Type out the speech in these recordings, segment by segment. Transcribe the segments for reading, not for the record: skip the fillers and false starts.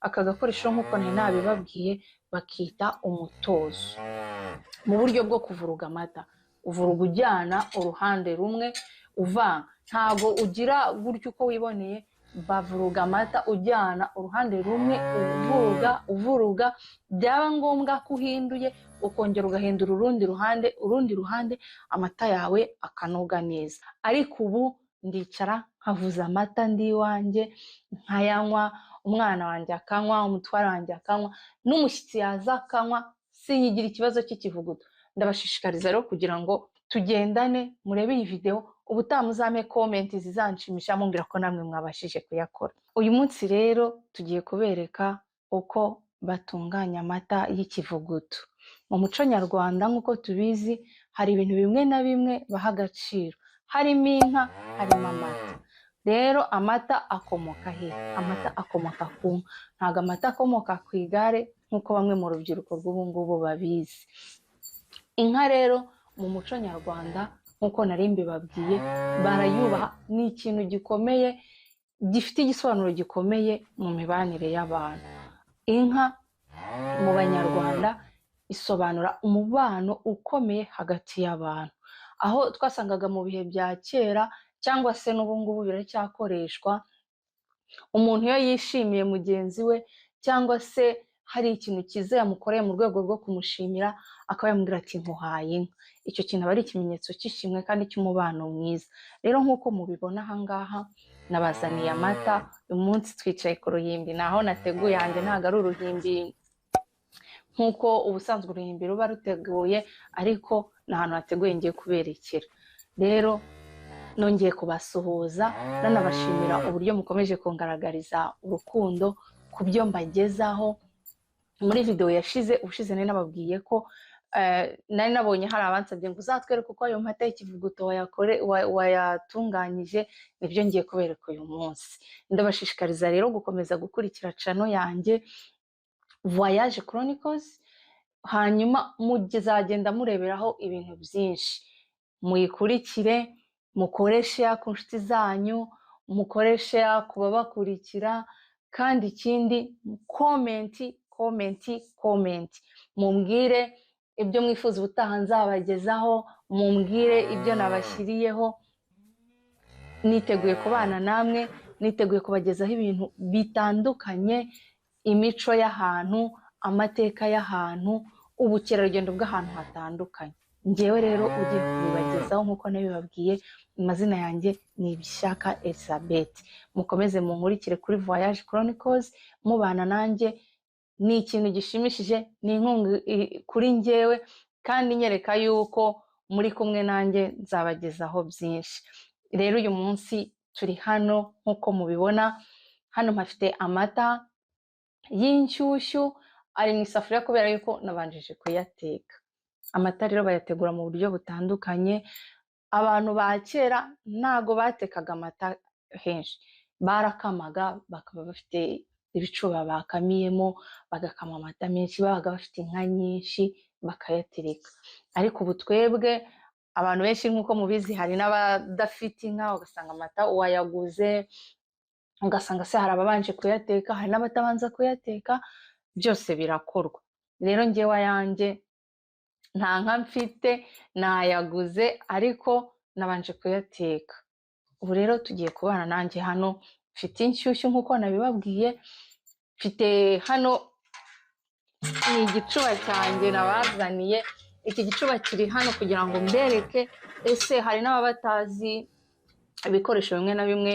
Aka gakoresho, nk'uko nari nabibabwiye, bakita umutozo. Mu buryo bwo kuvuruga amata, uvuruga ujyana uruhande rumwe uvanga, ntabwo ugira gutyo uko wiboneye. Bavuruga amata ujyana uruhande rumwe, uvuruga, uvuruga, byaba ngombwa ko uhinduye, ukongera ugahindura urundi ruhande, urundi ruhande, amata yawe akanoga neza. Ariko ubu ndicara nkavuza amata ndi iwanjye, nkayanywa, umwana wanjye akanywa, umutware wanjye akanywa, n'umushyitsi yaza akanywa, sinyigira ikibazo cy'ikivuguto. Ndabashishikariza rero kugira ngo tugendane, murebe iyi videwo, ubutaha muzampe comment zizanshimisha mumbwira ko namwe mwabashije kuyakora. Uyu munsi rero tugiye kubereka uko batunganya amata y'ikivuguto. Mu muco nyarwanda, nk'uko tubizi, hari ibintu bimwe na bimwe baha agaciro, harimo inka, harimo amata. Rero amata akomoka he? Amata akomoka ku nka, ntabwo amata akomoka ku igare nk'uko bamwe mu rubyiruko rw'ubu ngubu babizi. Inka rero mu muco nyarwanda, nk'uko nari mbibabwiye, barayubaha, ni ikintu gikomeye, gifite igisobanuro gikomeye mu mibanire y'abantu. Inka mu Banyarwanda isobanura umubano ukomeye hagati y'abantu, aho twasangaga mu bihe bya kera cyangwa se n'ubu ngubu biracyakoreshwa, umuntu iyo yishimiye mugenzi we cyangwa se hari ikintu cyiza yamukoreye, mu rwego rwo kumushimira akaba yamubwira ati: "Nkuhaye inka." Icyo kintu aba ari ikimenyetso cy'ishimwe kandi cy'umubano mwiza. Rero nk'uko mubibona aha ngaha, nabazaniye amata. Uyu munsi twicaye ku ruhimbi, ni aho nateguye yanjye, ntabwo ari uruhimbi nk'uko ubusanzwe uruhimbi ruba ruteguye, ariko ni ahantu hateguye ngiye kuberekera. Rero nongeye kubasuhuza, nanabashimira uburyo mukomeje kungaragariza urukundo ku byo mbagezaho. Muri videwo yashize, ubushize, nari nababwiye ko nari nabonye hari abansabye ngo uzatwereke uko ayo mata y'ikivuguto wayatunganyije. Nibyo ngiye kubereka uyu munsi. Ndabashishikariza rero gukomeza gukurikira channel yanjye Voyage Chronicles, hanyuma muzagenda mureberaho ibintu byinshi. Muyikurikire, mukore share ku nshuti zanyu, mukore share ku babakurikira, kandi ikindi, comment, comment, comment, mumbwire ibyo mwifuza ubutaha nzabagezaho, mumbwire ibyo nabashyiriyeho. Niteguye kubana namwe, niteguye kubagezaho ibintu bitandukanye, imico y'ahantu, amateka y'ahantu, ubukerarugendo bw'ahantu hatandukanye. Ngewe rero ugiye kubibagezaho, nk'uko nabibabwiye, amazina yanjye ni Ibishaka Elizabeth. Mukomeze munkurikire kuri Voyage Chronicles, mubana nanjye ni ikintu gishimishije, ni inkunga kuri ngewe kandi nyereka yuko muri kumwe nanjye, nzabagezaho byinshi. Rero uyu munsi turi hano nk'uko mubibona hano, mpafite amata y'inshyushyu ari mu isafuriya kubera yuko nabanjije kuyateka. Amata rero bayategura mu buryo butandukanye. Abantu ba kera ntago batekaga amata henshi, barakamaga, bakaba bafite ibicuba bakamiyemo, bagakama amata menshi, babaga bafite inka nyinshi, bakayatereka. Ariko ubu twebwe abantu benshi, nk'uko mubizi, hari n'abadafite inka, ugasanga amata wayaguze, ugasanga se hari ababanje kuyateka, hari n'abatabanza kuyateka, byose birakorwa. Rero ngewe ayanjye nta nka mfite, nayaguze, ariko nabanje kuyateka. Ubu rero tugiye kubana nanjye hano, mfite inshyushyu nk'uko nabibabwiye, mfite hano ni igicuba cyanjye nabazaniye. Iki gicuba kiri hano kugira ngo mbereke ese hari n'ababa batazi ibikoresho bimwe na bimwe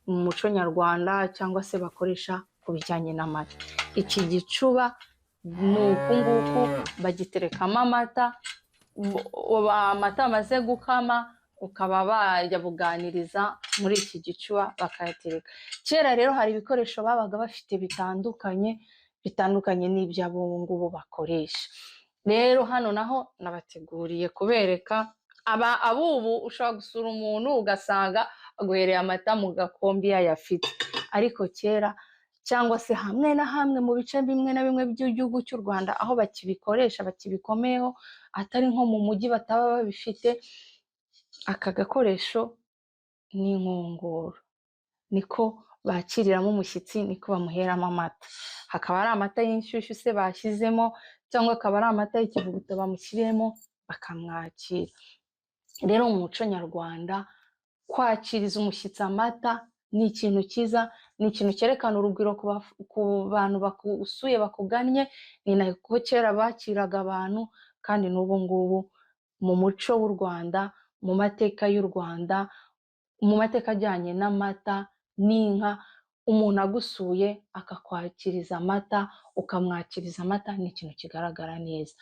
mu muco nyarwanda cyangwa se bakoresha ku bijyanye n'amata. Iki gicuba ni uku nguku bagiterekamo amata, amata amaze gukama ukaba bayabuganiriza muri iki gicuba, bakayatereka. Kera rero hari ibikoresho babaga bafite bitandukanye, bitandukanye n'iby'abubu ngubu bakoresha. Rero hano naho nabateguriye kubereka aba abubu ushobora gusura umuntu ugasanga aguhereye amata mu gakombe iyo ayafite, ariko kera cyangwa se hamwe na hamwe mu bice bimwe na bimwe by'igihugu cy'u Rwanda aho bakibikoresha, bakibikomeyeho, atari nko mu mujyi bataba babifite, aka gakoresho ni inkongoro, niko bakiriramo umushyitsi niko bamuheramo amata. Hakaba ari amata y'inshyushyu se bashyizemo, cyangwa akaba ari amata y'ikivuguto bamushyiriyemo bakamwakira. Rero mu muco nyarwanda kwakiriza umushyitsi amata ni ikintu cyiza, ni ikintu cyerekana urugwiro ku bantu bakusuye bakugannye. Ni nako kera bakiraga abantu, kandi n'ubu ngubu mu muco w'u Rwanda, mu mateka y'u Rwanda, mu mateka ajyanye n'amata n'inka, umuntu agusuye akakwakiriza amata, ukamwakiriza amata, ni ikintu kigaragara neza.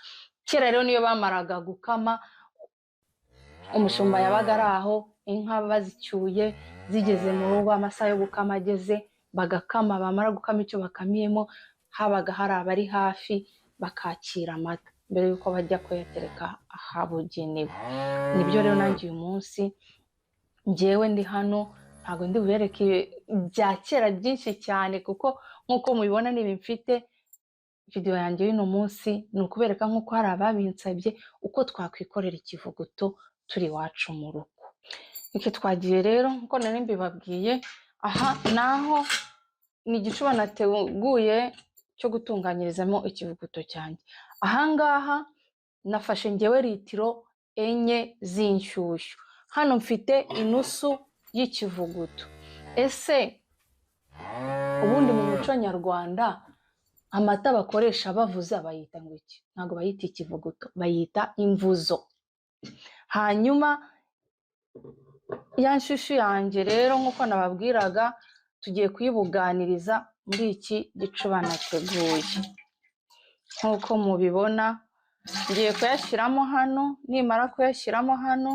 Kera rero niyo bamaraga gukama, umushumba yabaga ari aho, inka bazicyuye zigeze mu rugo, amasaha yo gukama ageze, bagakama, bamara gukama icyo bakamiyemo, habaga hari abari hafi bakakira amata mbere y'uko bajya kuyatereka ahabugenewe. Nibyo rero nanjye uyu munsi njyewe ndi hano, ntabwo ndi bubereke bya kera byinshi cyane, kuko nk'uko mubibona niba mfite video yanjye y'uno munsi ni ukubereka nk'uko hari ababinsabye uko twakwikorera ikivuguto turi iwacu mu rugo. Iki twagiye rero nk'uko nari mbibabwiye, aha naho ni igicuba nateguye cyo gutunganyirizamo ikivuguto cyanjye. Aha ngaha nafashe ngewe litiro 4 z'inshyushyu, hano mfite inusu y'ikivuguto. Ese ubundi mu muco nyarwanda amata bakoresha bavuza bayita ngo iki? Ntabwo bayita ikivuguto, bayita imvuzo. Hanyuma ya nshyushyu yanjye rero nk'uko nababwiraga, tugiye kuyibuganiriza muri iki gicuba nateguye. Nk'uko mubibona ngiye kuyashyiramo hano, nimara kuyashyiramo hano,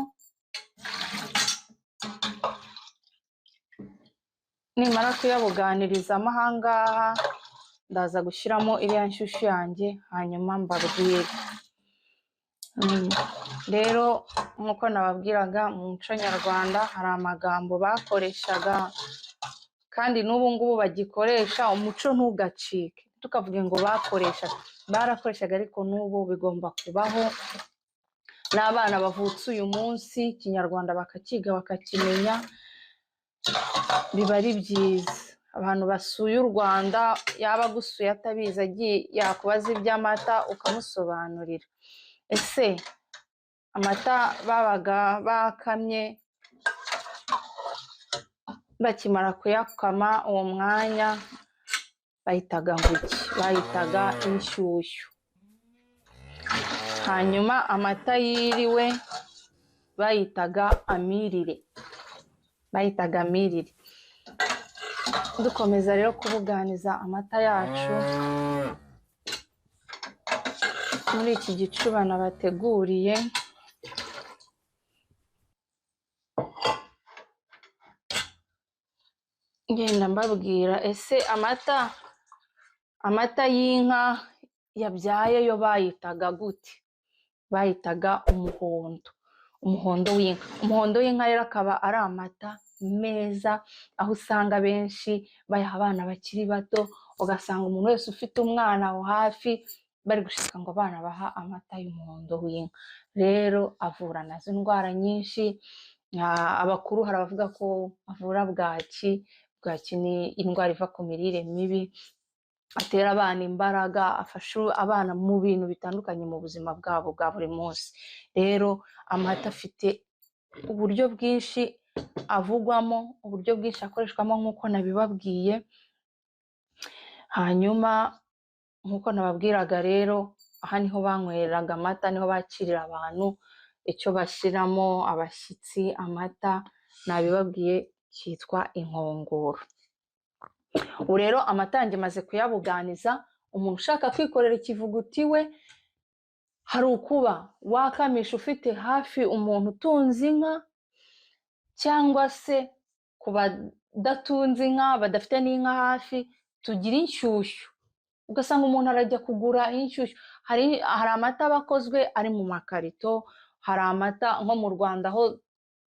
nimara kuyabuganirizamo aha ngaha, ndaza gushyiramo iriya nshyushyu yanjye, hanyuma mbabwire. Rero nk'uko nababwiraga, mu muco nyarwanda hari amagambo bakoreshaga kandi n'ubu ngubu bagikoresha, umuco ntugacike. Tukavuge ngo bakoreshaga, barakoreshaga, ariko n'ubu bigomba kubaho. N'abana bavutse uyu munsi Ikinyarwanda bakakiga bakakimenya, biba ari byiza. Abantu basuye u Rwanda, yaba agusuye atabizi, agiye yakubaza iby'amata ukamusobanurira. Ese amata babaga bakamye, bakimara kuyakama uwo mwanya bayitaga ngo iki? Bayitaga inshyushyu. Hanyuma amata yiriwe bayitaga amirire, bayitaga amirire. Dukomeza rero kubuganiza amata yacu muri iki gicuba nabateguriye. Ngenda mbabwira, ese amata y'inka yabyaye yo bayitaga gute? Bayitaga umuhondo, umuhondo w'inka. Umuhondo w'inka rero akaba ari amata meza, aho usanga benshi bayaha abana bakiri bato, ugasanga umuntu wese ufite umwana aho hafi bari gushaka ngo abana baha amata y'umuhondo w'inka. Rero avura nazo indwara nyinshi. Abakuru hari abavuga ko avura bwaki. Bwaki ni indwara iva ku mirire mibi, atera abana imbaraga, afasha abana mu bintu bitandukanye mu buzima bwabo bwa buri munsi. Rero amata afite uburyo bwinshi avugwamo, uburyo bwinshi akoreshwamo nk'uko nabibabwiye. Hanyuma nk'uko nababwiraga rero, aha niho banyweraga amata, niho bakirira abantu, icyo bashyiramo abashyitsi amata, nabibabwiye cyitwa inkongoro. Ubu rero amata yanjye maze kuyabuganiza, umuntu ushaka kwikorera ikivuguti we, hari ukuba wakamisha ufite hafi umuntu utunze inka, cyangwa se ku badatunze inka, badafite n'inka hafi, tugira inshyushyu. Ugasanga umuntu arajya kugura inshyushyu. Hari amata aba akozwe ari mu makarito, hari amata nko mu Rwanda aho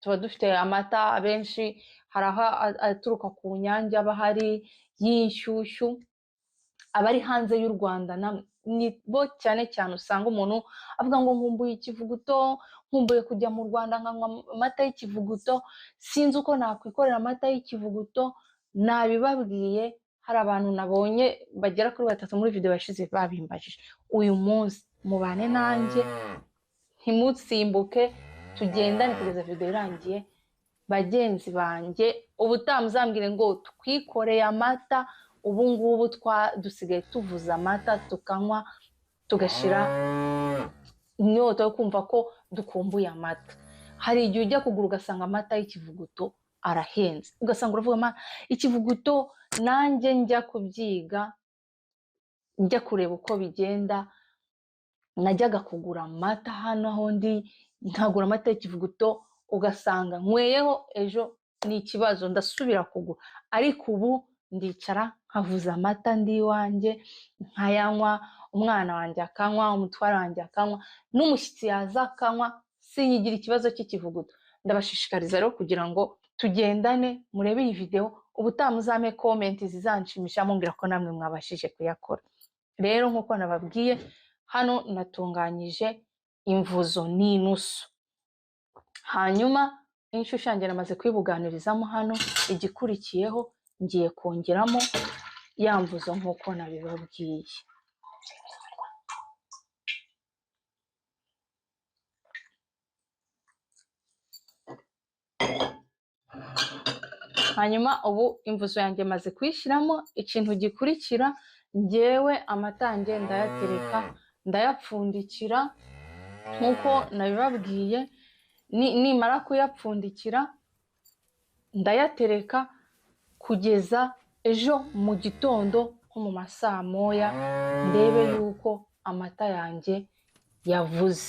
tuba dufite amata abenshi, hari aho aturuka ku Nyange aba ahari y'inshyushyu. Abari hanze y'u Rwanda ni bo cyane cyane usanga umuntu avuga ngo nkumbuye ikivuguto, nkumbuye kujya mu Rwanda nkanywa amata y'ikivuguto, sinzi uko nakwikorera amata y'ikivuguto. Nabibabwiye, hari abantu nabonye bagera kuri batatu muri video yashize babimbajije. Uyu munsi mubane nanjye, ntimutsimbuke, tugendane kugeza video irangiye. Bagenzi banjye, ubutaha muzambwire ngo twikoreye amata, ubu ngubu dusigaye tuvuza amata tukanywa, tugashira inyota yo kumva ko dukumbuye amata. Hari igihe ujya kugura ugasanga amata y'ikivuguto arahenze, ugasanga uravuga ikivuguto, nanjye njya kubyiga, njya kureba uko bigenda. Najyaga kugura amata hano aho ndi, nkagura amata y'ikivuguto, ugasanga nkweyeho ejo ni ikibazo, ndasubira kugura. Ariko ubu ndicara nkavuza amata ndi iwanjye, nkayanywa, umwana wanjye akanywa, umutware wanjye akanywa, n'umushyitsi yaza akanywa, sinyigira ikibazo cy'ikivuguto. Ndabashishikariza rero kugira ngo tugendane, murebe iyi video, ubutaha muzampe comment zizanshimisha mumbwira ko namwe mwabashije kuyakora. Rero nk'uko nababwiye, hano natunganyije imvuzo n'inusu, hanyuma inshyushyu yanjye namaze kuyibuganirizamo hano. Igikurikiyeho ngiye kongeramo ya mvuzo nk'uko nabibabwiye. Hanyuma ubu imvuzo yanjye maze kuyishyiramo. Ikintu gikurikira, ngewe amata yanjye ndayatereka, ndayapfundikira nk'uko nabibabwiye. Nimara kuyapfundikira ndayatereka kugeza ejo mu gitondo nko mu masaa moya, ndebe yuko amata yanjye yavuze.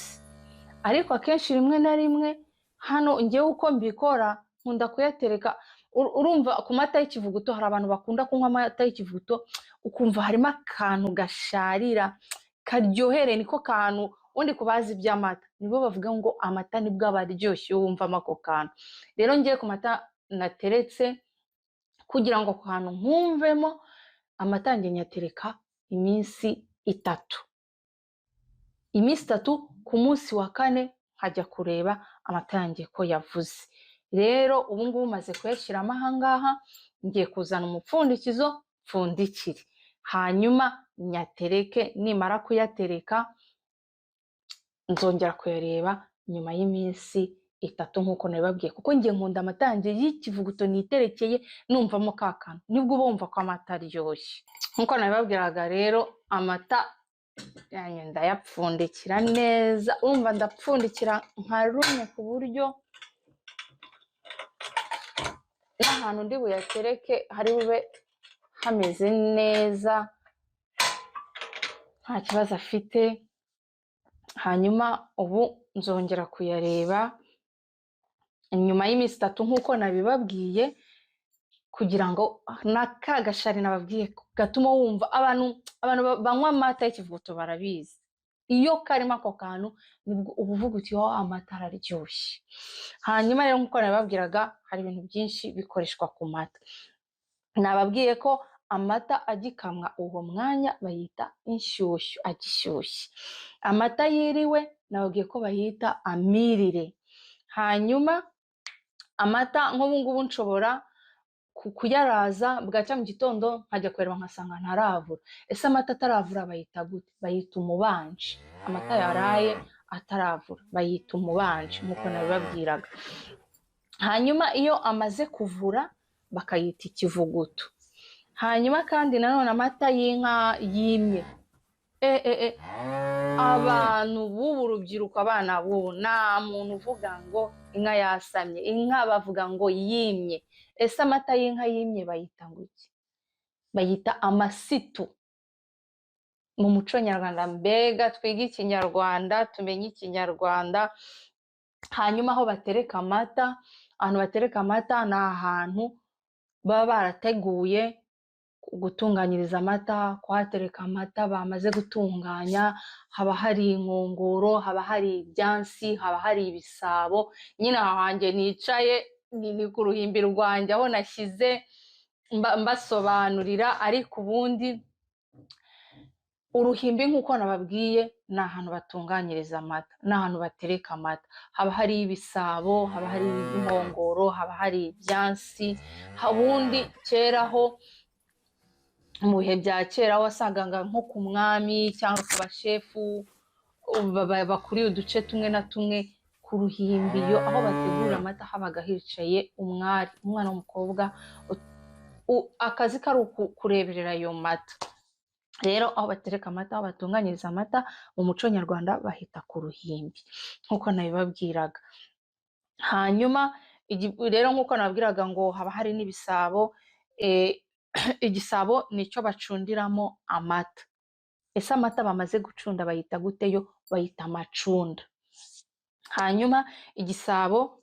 Ariko akenshi rimwe na rimwe hano ngewe uko mbikora, nkunda kuyatereka. Urumva ku mata y'ikivuguto hari abantu bakunda kunywa amata y'ikivuguto, ukumva harimo akantu gasharira karyohereye, niko kantu undi ku bazi iby'amata nibo bavuga ngo amata nibwo aba aryoshye iyo wumvamo ako kantu. Rero ngiye ku mata nateretse kugira ngo ako kantu nkumvemo, amata yanjye nyatereka iminsi itatu. Iminsi itatu, ku munsi wa kane nkajya kureba amata yanjye ko yavuze. Rero ubu ngubu maze kuyashyiramo aha ngaha, ngiye kuzana umupfundikizo mpfundikire, hanyuma nyatereke. Nimara kuyatereka nzongera kuyareba nyuma y'iminsi itatu nk'uko nabibabwiye, kuko ngiye nkunda amata yanjye y'ikivuguto niterekeye numvamo ka kantu, nibwo uba wumva ko amata aryoshye. Nk'uko nabibabwiraga rero, amata yanjye ndayapfundikira neza, urumva ndapfundikira nka rumwe ku buryo n'ahantu ndi buyatereke hari bube hameze neza, nta kibazo afite. Hanyuma ubu nzongera kuyareba nyuma y'iminsi itatu nk'uko nabibabwiye, kugira ngo na ka gashari nababwiye gatuma wumva. Abantu banywa amata y'ikivuguto barabizi, iyo karimo ako kantu nibwo uba uvuga uti oh, amata araryoshye. Hanyuma rero nk'uko nabibabwiraga, hari ibintu byinshi bikoreshwa ku mata. Nababwiye ko amata agikamwa uwo mwanya bayita inshyushyu, agishyushye. Amata yiriwe nababwiye ko bayita amirire. Hanyuma amata nk'ubu ngubu nshobora kuyaraza bwacya mu gitondo nkajya kureba nkasanga ntaravura. Ese amata ataravura bayita gute? Bayita umubanje. Amata yaraye ataravura bayita umubanje nk'uko nabibabwiraga. Hanyuma iyo amaze kuvura bakayita ikivuguto. Hanyuma kandi nanone amata y'inka yimye, abantu b'ubu rubyiruko, abana b'ubu, nta muntu uvuga ngo inka yasamye, inka bavuga ngo yimye. Ese amata y'inka yimye bayita ngo iki? Bayita amasitu. Mu muco nyarwanda, mbega twige ikinyarwanda, tumenye ikinyarwanda. Hanyuma aho batereka amata, ahantu batereka amata ni ahantu baba barateguye gutunganyiriza amata, kuhatereka amata bamaze gutunganya. Haba hari inkongoro, haba hari ibyansi, haba hari ibisabo. Nyine aho hanjye nicaye ni ku ruhimbi rwanjye aho nashyize mbasobanurira. Ariko ubundi Uruhimbi nk'uko nababwiye ni ahantu batunganyiriza amata, ni ahantu batereka amata, haba hari ibisabo, haba hari inkongoro, haba hari ibyansi. Ubundi kera ho mu bihe bya kera wasangaga nko ku mwami cyangwa ku bashefu bakuriye uduce tumwe na tumwe, ku ruhimbi iyo aho bategurira amata habaga hicaye umwari, umwana w'umukobwa, akazi kari kureberera ayo mata. Rero aho batereka amata, aho batunganyiriza amata mu muco nyarwanda bahita ku ruhimbi nk'uko nabibabwiraga. Hanyuma rero nk'uko nababwiraga ngo haba hari n'ibisabo, igisabo nicyo bacundiramo amata. Ese amata bamaze gucunda bayita gute? Yo bayita amacunda. Hanyuma igisabo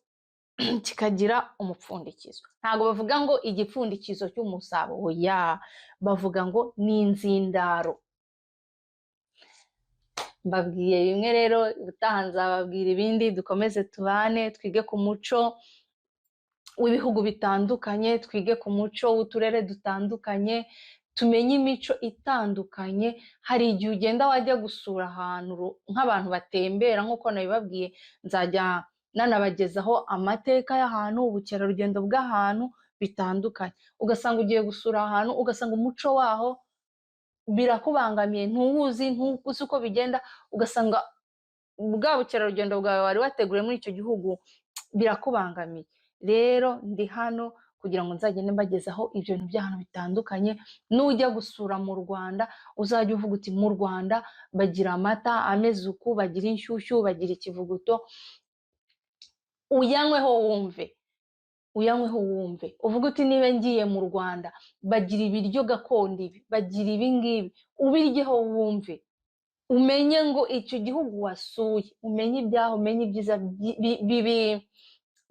kikagira umupfundikizo. Ntabwo bavuga ngo igipfundikizo cy'umusabo, oya, bavuga ngo ni inzindaro. Mbabwiye bimwe rero, ubutaha nzababwira ibindi, dukomeze tubane, twige ku muco w'ibihugu bitandukanye, twige ku muco w'uturere dutandukanye, tumenye imico itandukanye. Hari igihe ugenda wajya gusura ahantu nk'abantu batembera, nk'uko nabibabwiye, nzajya nanabagezaho amateka y'ahantu, ubukerarugendo bw'ahantu bitandukanye. Ugasanga ugiye gusura ahantu, ugasanga umuco waho birakubangamiye, ntuwuzi, ntuzi uko bigenda, ugasanga bwa bukerarugendo bwawe wari wateguriye muri icyo gihugu birakubangamiye. Rero ndi hano kugira ngo nzagende mbagezaho ibyo bintu by'ahantu bitandukanye. Nujya gusura mu Rwanda uzajya uvuga uti mu Rwanda bagira amata ameze uku, bagira inshyushyu, bagira ikivuguto, uyanyweho wumve, uyanyweho wumve, uvuge uti niba ngiye mu Rwanda bagira ibiryo gakondo ibi, bagira ibi ngibi, ubiryeho wumve, umenye ngo icyo gihugu wasuye, umenye ibyaho, umenye ibyiza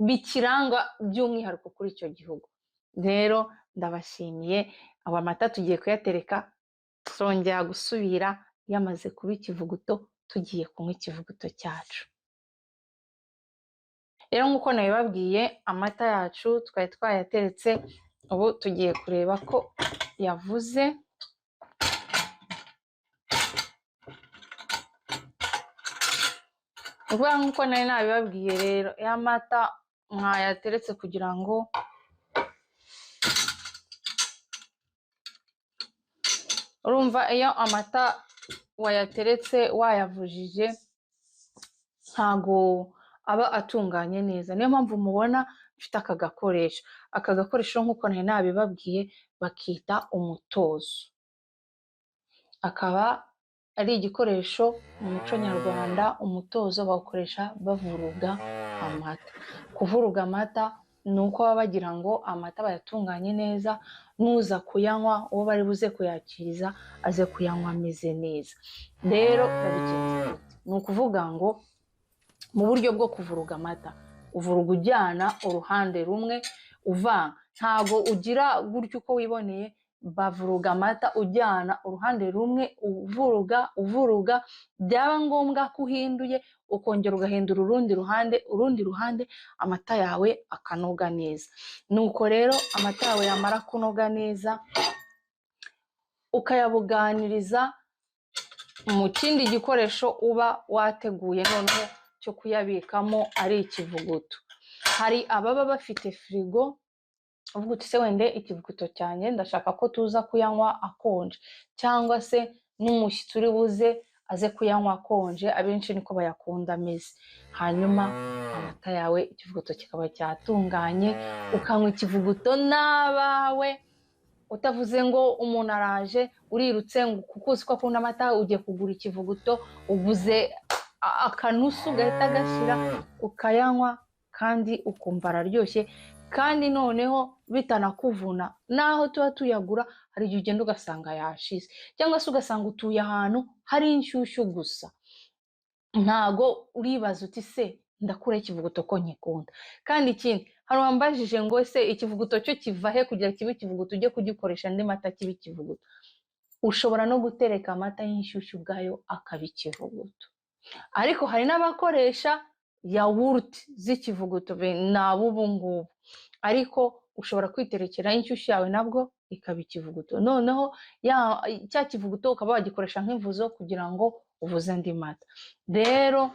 bikiranga by'umwihariko kuri icyo gihugu. Rero ndabashimiye, aba mata tugiye kuyatereka, tuzongera gusubira yamaze kuba ikivuguto, tugiye kunywa ikivuguto cyacu. Rero nk'uko nabibabwiye, amata yacu twari twayateretse, ubu tugiye kureba ko yavuze. Ukuvuga nk'uko nari nabibabwiye rero, ya mata mwayateretse kugira ngo urumva iyo amata wayateretse wayavujije ntago aba atunganye neza. Niyo mpamvu mubona mfite aka gakoresho. Aka gakoresho nk'uko nari nabibabwiye bakita umutozo, akaba ari igikoresho mu muco nyarwanda. Umutozo bawukoresha bavuruga amata. Kuvuruga amata ni uko baba bagira ngo amata bayatunganye neza, nuza kuyanywa uwo bari buze kuyakiriza aze kuyanywa ameze neza. Rero babigenza gute? Ni ukuvuga ngo mu buryo bwo kuvuruga amata, uvuruga ujyana uruhande rumwe uvanga, ntago ugira gutyo uko wiboneye. Bavuruga amata ujyana uruhande rumwe, uvuruga uvuruga, byaba ngombwa ko uhinduye ukongera ugahindura urundi ruhande, urundi ruhande, amata yawe akanoga neza. Nuko rero amata yawe yamara kunoga neza, ukayabuganiriza mu kindi gikoresho uba wateguye noneho cyo kuyabikamo ari ikivuguto. Hari ababa bafite firigo, uvuga uti se wende ikivuguto cyanjye ndashaka ko tuza kuyanywa akonje, cyangwa se n'umushyitsi uri buze aze kuyanywa akonje, abenshi niko bayakunda ameze. Hanyuma amata yawe ikivuguto kikaba cyatunganye, ukanywa ikivuguto n'abawe, utavuze ngo umuntu araje urirutse ngo kuko uzi ko akunda amata ugiye kugura ikivuguto, uguze akanusu gahita gashira, ukayanywa kandi ukumva araryoshye, kandi noneho bitanakuvuna. Naho tuba tuyagura hari igihe ugenda ugasanga yashize, cyangwa se ugasanga utuye ahantu hari inshyushyu gusa, ntago uribaza uti se ndakura ikivuguto ko nkikunda. Kandi ikindi, hari uwambajije ngo ese ikivuguto cyo kiva he kugira kibe ikivuguto ujye kugikoresha andi mata kibe ikivuguto? Ushobora no gutereka amata y'inshyushyu ubwayo akaba ikivuguto, ariko hari n'abakoresha yawurute z'ikivuguto ni ab'ubu ngubu, ariko ushobora kwiterekera inshyushyu yawe nabwo ikaba ikivuguto. Noneho cya kivuguto ukaba wagikoresha nk'imvuzo kugira ngo uvuze andi mata. Rero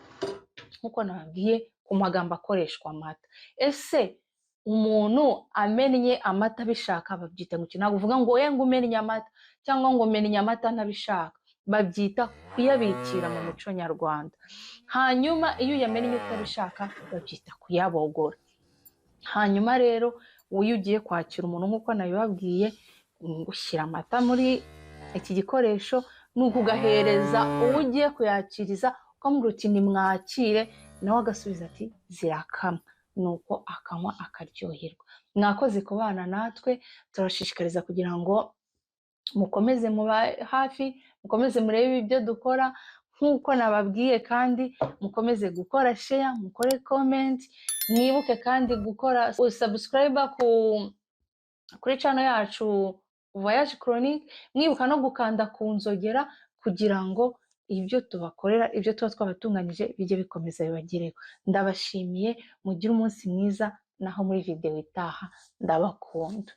nk'uko nababwiye ku magambo akoreshwa amata, ese umuntu amennye amata abishaka babyita ngo iki? Ntabwo uvuga ngo we ngo umennye amata cyangwa ngo umennye amata ntabishaka, babyita kuyabikira mu muco nyarwanda. Hanyuma iyo uyamennye utabishaka babyita kuyabogora. Hanyuma rero iyo ugiye kwakira umuntu nk'uko nabibabwiye, ushyira amata muri iki gikoresho, nuko ugahereza uwo ugiye kuyakiriza, ukamubwira uti nimwakire, nawe agasubiza ati zirakamwa, nuko akanywa akaryoherwa. Mwakoze kubana natwe, turabashishikariza kugira ngo mukomeze muba hafi, mukomeze murebe ibyo dukora nk'uko nababwiye, kandi mukomeze gukora share, mukore comment, mwibuke kandi gukora subscribe kuri channel yacu Voyage Chronique, mwibuka no gukanda ku nzogera kugira ngo ibyo tubakorera, ibyo tuba twabatunganyije bijye bikomeza bibagereho. Ndabashimiye, mugire umunsi mwiza, naho muri video itaha ndabakunda.